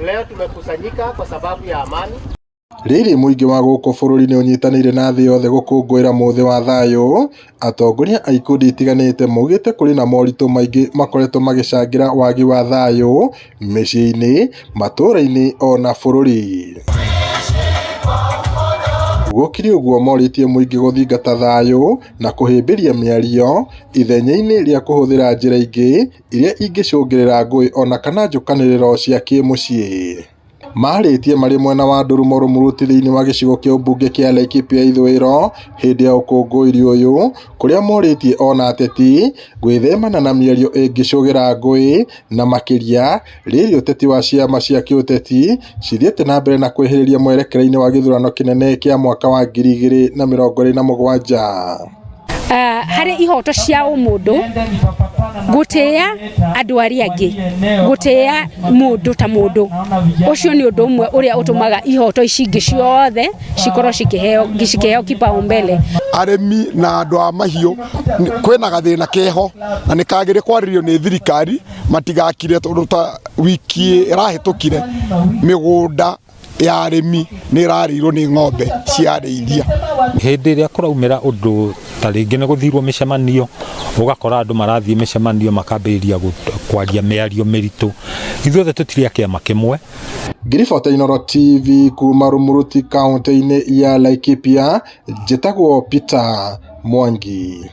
Leo tumekusanyika kwa sababu ya amani. Rĩrĩ mũingĩ wa gũkũ bũrũri-inĩ ũnyitanĩire na thĩ yothe gũkũngũĩra mũthĩ wa thayũ, atongoria a ikundi itiganĩte maugĩte kũrĩ na moritũ maingĩ makoretwo magĩcangĩra wagi wa thayũ mĩciĩ-inĩ, matũra-inĩ ona bũrũri. Gũkĩrĩ ũguo morĩtie mũingĩ gũthingata thayũ na kũhĩmbĩria mĩario ithenya-inĩ rĩa kũhũthĩra njĩra ingĩ iria ingĩcũngĩrĩra ngũĩ ona kana njũkanĩrĩro cia kĩmũciĩ. Marĩtie marĩ mwena wa Ndurumo Rumuruti thĩinĩ wa gĩcigo kĩa ũmbunge kĩa Laikipia ithũĩro hĩndĩ ya ũkũngũĩri ũyũ kũrĩa morĩtie ona ateti gwĩthemana na mĩario ĩngĩcũgĩra ngũĩ na makĩria rĩrĩ ũteti wa ciama cia kĩũteti cithiĩte na mbere na kwĩhĩrĩria mwerekera-inĩ wa gĩthurano kĩnene kĩa mwaka wa 2027. Harĩ ihoto cia ũmũndũ gũtĩa andũ arĩa angĩ, gũtĩa mũndũ ta mũndũ, ũcio nĩ ũndũ ũmwe ũrĩa ũtũmaga ihoto ici ingĩ ciothe cikorwo cikĩheo kipaumbele. Arĩmi na andũ a mahiũ kwĩna gathĩna keho na nĩ kagĩrĩire kwarĩrio nĩ thirikari matigakire tondũ ta wiki ĩrahĩtũkire mĩgũnda ya arĩmi nĩ ĩrarĩirwo nĩ ng'ombe cia arĩithia. Hĩndĩ ĩrĩa kũraumĩra ũndũ ta rĩngĩ nĩ gũthirwo mĩcemanio, ũgakora andũ marathiĩ mĩcemanio makambĩrĩria kwaria mĩario mĩritũ. Ithuothe tũtirĩ a kĩama kĩmwe. Ngĩribota Inooro TV kuma Rumuruti kaunti-inĩ ya Laikipia, njĩtagwo Peter Mwangi.